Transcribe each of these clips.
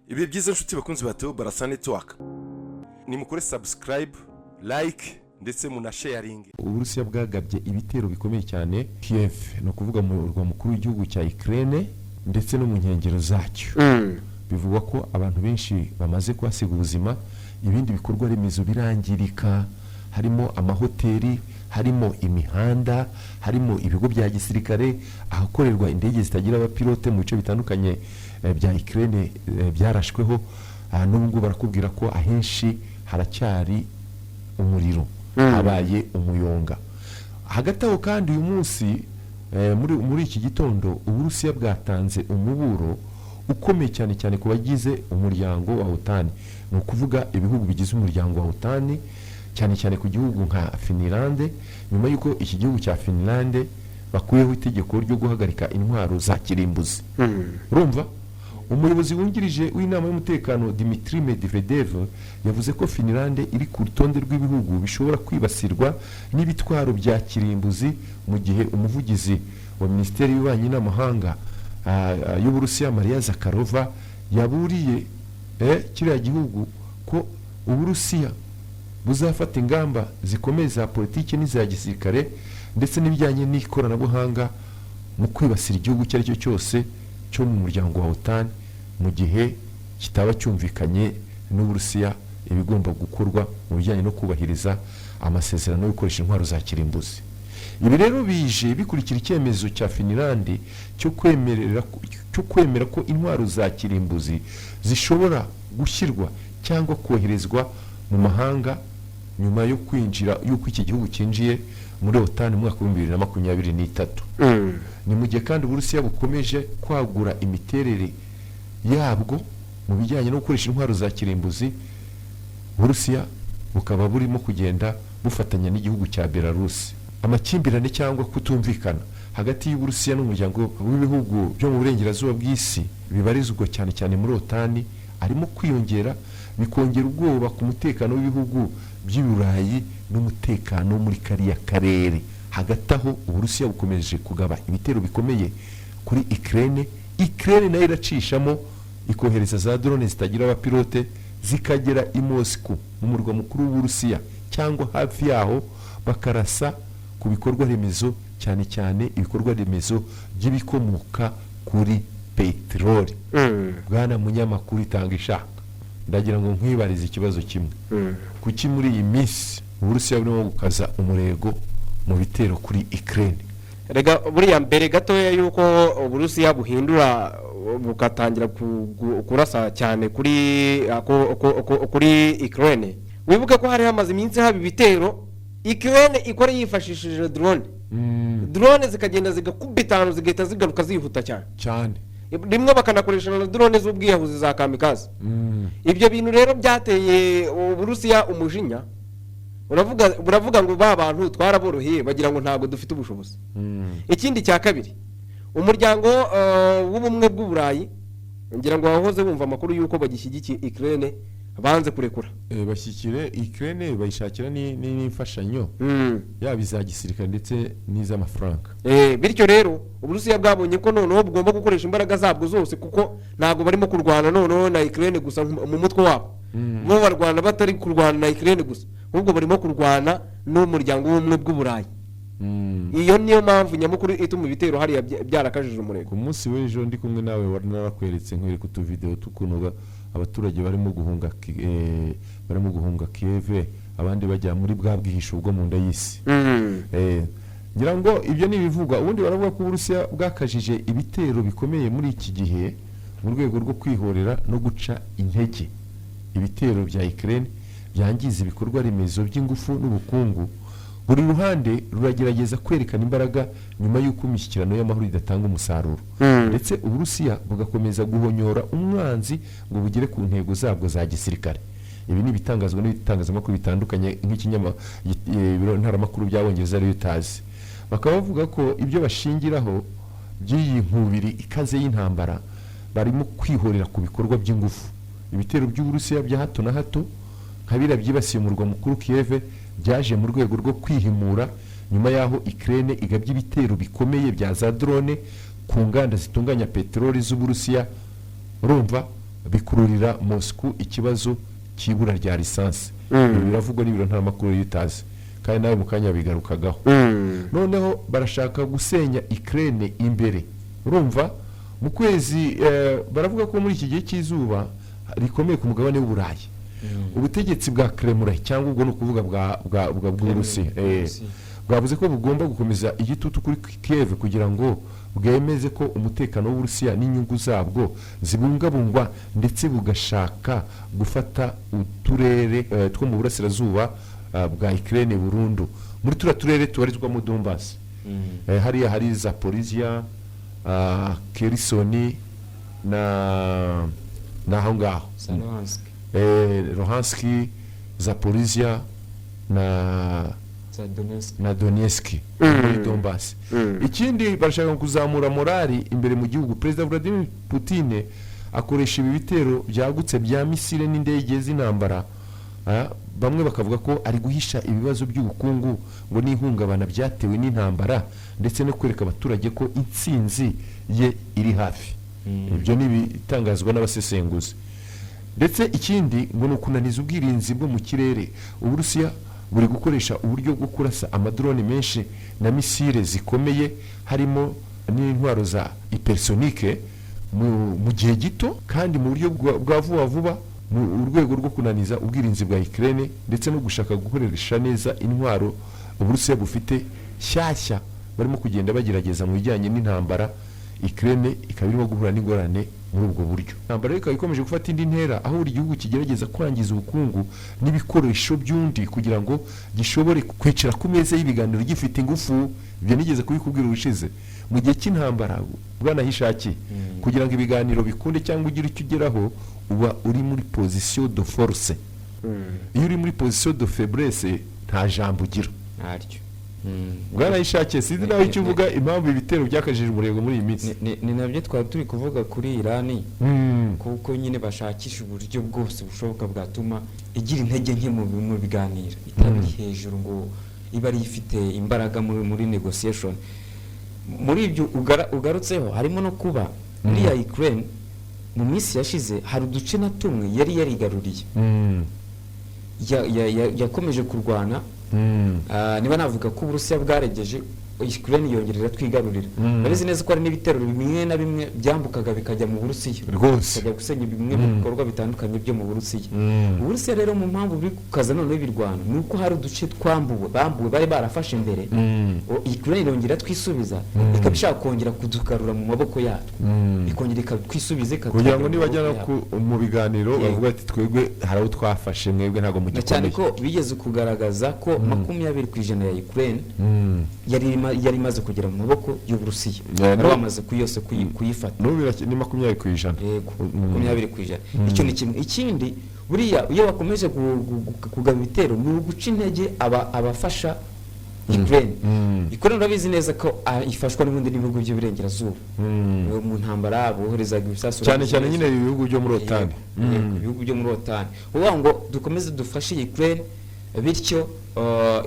Ibihe byiza, inshuti bakunzi ba Theo Barasa Network. Nimukore subscribe, like ndetse munasharinge. Uburusiya bwagabye ibitero bikomeye cyane Kiev, ni ukuvuga mu murwa mukuru w'igihugu cya Ukraine ndetse no mu nkengero zacyo. Bivugwa ko abantu benshi bamaze kuhasiga ubuzima, ibindi bikorwa remezo birangirika, harimo amahoteli, harimo imihanda, harimo ibigo bya gisirikare, ahakorerwa indege zitagira abapilote mu bice bitandukanye bya Ukraine byarashweho. N'ubu ngubu barakubwira ko ahenshi haracyari umuriro, habaye umuyonga. Hagati aho kandi, uyu munsi muri iki gitondo, Uburusiya bwatanze umuburo ukomeye cyane cyane ku bagize umuryango wa OTAN, ni ukuvuga ibihugu bigize umuryango wa OTAN, cyane cyane ku gihugu nka Finlande, nyuma y'uko iki gihugu cya Finlande bakuyeho itegeko ryo guhagarika intwaro za kirimbuzi. Urumva, umuyobozi wungirije w'inama y'umutekano, Dimitri Medvedev, yavuze ko Finlande iri ku rutonde rw'ibihugu bishobora kwibasirwa n'ibitwaro bya kirimbuzi, mu gihe umuvugizi wa minisiteri y'ububanyi n'amahanga y'Uburusiya, Maria Zakharova, yaburiye kiriya gihugu ko Uburusiya buzafata ingamba zikomeye za politiki n'iza gisirikare ndetse n'ibijyanye n'ikoranabuhanga mu kwibasira igihugu icyo ari cyo cyose cyo mu muryango wa OTAN mu gihe kitaba cyumvikanye n'Uburusiya ibigomba gukorwa mu bijyanye no kubahiriza amasezerano yo gukoresha intwaro za kirimbuzi. Ibi rero bije bikurikira icyemezo cya Finlande cyo kwemera ko intwaro za kirimbuzi zishobora gushyirwa cyangwa koherezwa mu mahanga, nyuma yo kwinjira y'uko iki gihugu cyinjiye muri OTAN mu mwaka wa 2023. Ni mu gihe kandi Uburusiya bukomeje kwagura imiterere yabwo mu bijyanye no gukoresha intwaro za kirimbuzi. Uburusiya bukaba burimo kugenda bufatanya n'igihugu cya Belarus. Amakimbirane cyangwa kutumvikana hagati y'Uburusiya n'umuryango w'ibihugu byo mu burengerazuba bw'isi bibarizwa cyane cyane muri OTAN arimo kwiyongera, bikongera ubwoba ku mutekano w'ibihugu by'i Burayi n'umutekano muri kariya karere. Hagati aho, Uburusiya bukomeje kugaba ibitero bikomeye kuri Ukraine. Ukraine nayo iracishamo ikohereza za drone zitagira abapilote, zikagera i Moscow, mu murwa mukuru w'Uburusiya cyangwa hafi yaho, bakarasa ku bikorwa remezo, cyane cyane ibikorwa remezo by'ibikomoka kuri peteroli. Bwana munyamakuru, itanga ishaka, ndagira ngo nkwibarize ikibazo kimwe: kuki muri iyi minsi Uburusiya burimo gukaza umurego mu bitero kuri Ukraine? Rega buriya mbere gatoya y'uko Uburusiya buhindura bugatangira kurasa cyane kuri Ukraine, wibuke ko hari hamaze iminsi haba ibitero Ukraine ikora yifashishije drone. Drone zikagenda zigakubita ahantu, zigahita zigaruka zihuta cyane. Cyane. Rimwe bakanakoresha na drone z'ubwiyahuzi za kamikaze. Ibyo bintu rero byateye Uburusiya umujinya, buravuga ngo ba bantu twaraboroheye, bagira ngo ntabwo dufite ubushobozi. Ikindi cya kabiri, umuryango w'Ubumwe bw'Uburayi, ngira ngo wahoze wumva amakuru y'uko bagishyigikiye Ukraine, banze kurekura. Bashyigikire Ukraine, bayishakira n'imfashanyo, yaba iza gisirikare ndetse n'iz'amafaranga. Bityo rero Uburusiya bwabonye ko noneho bugomba gukoresha imbaraga zabwo zose, kuko ntabwo barimo kurwana noneho na Ukraine gusa mu mutwe wabo. Bo barwana batari kurwana na Ukraine gusa, ahubwo barimo kurwana n'umuryango w'Ubumwe bw'Uburayi. Iyo niyo mpamvu nyamukuru ituma ibitero hariya byarakajije umurego. Ku munsi w'ejo ndi kumwe nawe, wari narakweretse, nkwereka utuvidewo tw'ukuntu abaturage barimo guhunga Kiev, abandi bajya muri bwa bwihisho bwo mu nda y'isi. Ngira ngo ibyo ni ibivugwa. Ubundi baravuga ko Uburusiya bwakajije ibitero bikomeye muri iki gihe mu rwego rwo kwihorera no guca intege ibitero bya Ukraine byangiza ibikorwa remezo by'ingufu n'ubukungu. Buri ruhande ruragerageza kwerekana imbaraga nyuma y'uko imishyikirano y'amahoro idatanga umusaruro, ndetse Uburusiya bugakomeza guhonyora umwanzi ngo bugere ku ntego zabwo za gisirikare. Ibi ni ibitangazwa n'ibitangazamakuru bitandukanye nk'ikinyama ibiro ntaramakuru by'Abongereza Reuters. Bakaba bavuga ko ibyo bashingiraho by'iyi nkubiri ikaze y'intambara barimo kwihorera ku bikorwa by'ingufu. Ibitero by'Uburusiya bya hato na hato nka biriya byibasiye umurwa mukuru Kiev byaje mu rwego rwo kwihimura nyuma y'aho Ukraine igabye ibitero bikomeye bya za drone ku nganda zitunganya peteroli z'Uburusiya, urumva, Bikururira Moscou ikibazo cy'ibura rya lisansi. Ibi biravugwa n'ibiro ntaramakuru Reuters, kandi nawe mu kanya bigarukagaho. Noneho barashaka gusenya Ukraine imbere. Urumva mu kwezi baravuga ko muri iki gihe cy'izuba rikomeye ku mugabane w'Uburayi, ubutegetsi bwa Kremlin, cyangwa ubwo ni ukuvuga bwa bw'Uburusiya, Uburusiya. bwavuze ko bugomba gukomeza igitutu kuri Kiev kugira ngo bwemeze ko umutekano w'Uburusiya n'inyungu zabwo zibungabungwa, ndetse bugashaka gufata uturere two mu burasirazuba bwa Ukraine burundu, muri turiya turere tubarizwamo Donbass. Hariya hari Zaporizhia, Kherson na n'aho ngaho. Za Luhansk. Luhansk, Zaporizhia na Za Donetsk. na Donetsk muri Donbass. Ikindi, barashaka kuzamura morali imbere mu gihugu. Perezida Vladimir Putin akoresha ibi bitero byagutse bya misile n'indege z'intambara. Bamwe bakavuga ko ari guhisha ibibazo by'ubukungu ngo n'ihungabana byatewe n'intambara, ndetse no kwereka abaturage ko intsinzi ye iri hafi. Ibyo ni ibitangazwa n'abasesenguzi. Ndetse ikindi ngo ni ukunaniza ubwirinzi bwo mu kirere. Uburusiya buri gukoresha uburyo bwo kurasa amadrone menshi na misile zikomeye, harimo n'intwaro za hypersonique, mu gihe gito kandi mu buryo bwa vuba vuba, mu rwego rwo kunaniza ubwirinzi bwa Ukraine, ndetse no gushaka gukoresha neza intwaro Uburusiya bufite shyashya barimo kugenda bagerageza mu bijyanye n'intambara. Ukraine ikaba irimo guhura n'ingorane muri ubwo buryo. Intambara rero ikaba ikomeje gufata indi ntera, aho buri gihugu kigerageza kwangiza ubukungu n'ibikoresho by'undi kugira ngo gishobore kwicara ku meza y'ibiganiro gifite ingufu. Ibyo nigeze kubikubwira ubushize. Mu gihe cy'intambara, bwana Hishakiye, kugira ngo ibiganiro bikunde cyangwa ugire icyo ugeraho, uba uri muri position de force. Iyo uri muri position de faiblesse, nta jambo ugira. Ntaryo. Bwana Hishakiye, sinzi nawe icyo uvuga, impamvu ibitero byakajije umurego muri iyi minsi. Ni nabyo twari turi kuvuga kuri Irani, kuko nyine bashakisha uburyo bwose bushoboka bwatuma igira intege nke mu biganiro, itaba iri hejuru ngo ibe ari ifite imbaraga muri negotiation. Muri ibyo ugarutseho harimo no kuba muri ya Ukraine mu minsi yashize hari uduce na tumwe yari yarigaruriye. Yakomeje kurwana. Niba navuga ko Uburusiya bwaregeje, Ukraine yongera iratwigarurira. Barizi neza ko hari n'ibitero bimwe na bimwe byambukaga bikajya mu Burusiya, bikajya gusenya bimwe mu bikorwa bitandukanye byo mu Burusiya. Uburusiya rero, mu mpamvu buri kukaza noneho ibirwano, ni uko hari uduce twambuwe, bambuwe, bari barafashe mbere. Ukraine irongera twisubiza, ikaba ishaka kongera kudugarura mu maboko yatwo, ikongera ikatwisubiza, kugira ngo ikatugarura mu nibajya no maboko yatwo. Mu biganiro bavuga ati: "Twebwe hari abo twafashe, mwebwe ntabwo Na cyane mugikomeye." ko bigeze kugaragaza ko 20% ya Ukraine yari imaze kugera mu maboko y'Uburusiya, bari bamaze yose kuyifata. N'ubu ni 20%. Yego, 20%. Icyo ni kimwe. Ikindi, buriya iyo bakomeje kugaba ibitero ni uguca intege abafasha Ukraine. Ukraine urabizi neza ko ifashwa n'ubundi n'ibihugu by'Iburengerazuba mu ntambara, boherezaga ibisasu. Cyane Urabizi cyane neza. nyine ibihugu byo muri OTAN. Yego, yego, ibihugu byo muri OTAN, uvuga ngo dukomeze dufashe Ukraine, bityo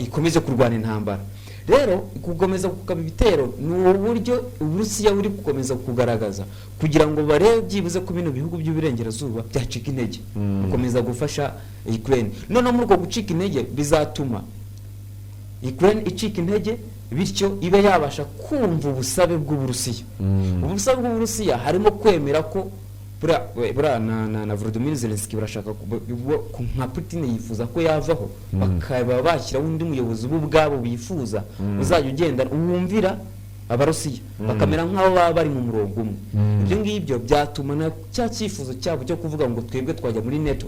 ikomeze kurwana intambara. Rero gukomeza kugaba ibitero ni uburyo Uburusiya buri gukomeza kugaragaza kugira ngo barebe byibuze ko bino bihugu by'Iburengerazuba byacika intege gukomeza gufasha Ukraine. Noneho muri uko gucika intege bizatuma Ukraine icika intege, bityo ibe yabasha kumva ubusabe bw'Uburusiya. Ubusabe bw'Uburusiya harimo kwemera ko buriya na Volodymyr Zelensky barashaka nka Putin yifuza ko yavaho, bakaba bashyiraho undi muyobozi bo ubwabo bifuza uzajya ugenda wumvira Abarusiya, bakamera nk'aho baba bari mu murongo umwe. Ibyo ngibyo byatuma na cya cyifuzo cyabo cyo kuvuga ngo twebwe twajya muri NATO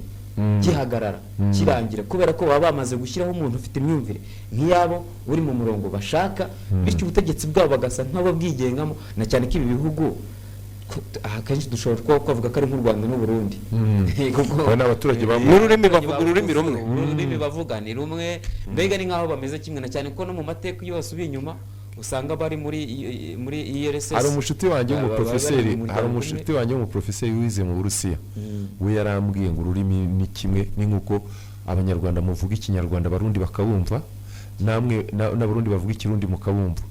gihagarara, kirangira, kubera ko baba bamaze gushyiraho umuntu ufite imyumvire nk'iyabo, uri mu murongo bashaka, bityo ubutegetsi bwabo bagasa nk'ababwigengamo. Na cyane ko ibi bihugu aha kenshi dushobora kuba twavuga ko ari nk'u Rwanda n'u Burundi. Kuko Aba ni abaturage bamwe. N'ururimi, bavuga ururimi rumwe. Ururimi bavuga ni rumwe, mbega ni nk'aho bameze kimwe, na cyane ko no mu mateka iyo basubiye inyuma usanga bari muri URSS. Hari umushuti wanjye Bari w'umuprofeseri mu muryango hari umwe. umushuti wanjye w'umuprofeseri wize mu Burusiya. We yarambwiye ngo ururimi ni kimwe, ni nk'uko Abanyarwanda muvuga Ikinyarwanda, Abarundi bakabumva, namwe n'Abarundi bavuga Ikirundi mukabumva.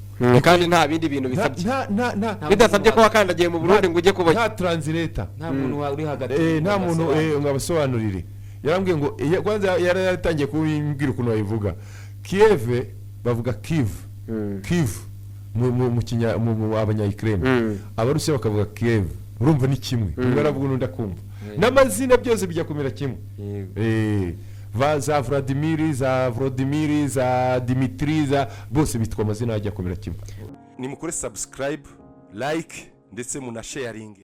Kandi nta bindi bintu bisabye, nta bidasabye ko wakandagiye mu Burundi ngo ujye kubayo. Nta translator. Nta muntu uri hagati. Nta muntu ngo abasobanurire. Yarambwiye ngo kwanza yari yaratangiye kubimbwira ukuntu bayivuga. Kiev bavuga Kiv, Kiv mu kinya mu abanya-Ukraine. Abarusiya bakavuga Kiev. Urumva ni kimwe, umwe aravuga undi akumva, n'amazina byose bijya kumera kimwe. Za Vladimir, za Volodymyr, za Dimitri, za bose bitwa amazina ajya kumera kimwe. Nimukore subscribe, like ndetse munasharinge.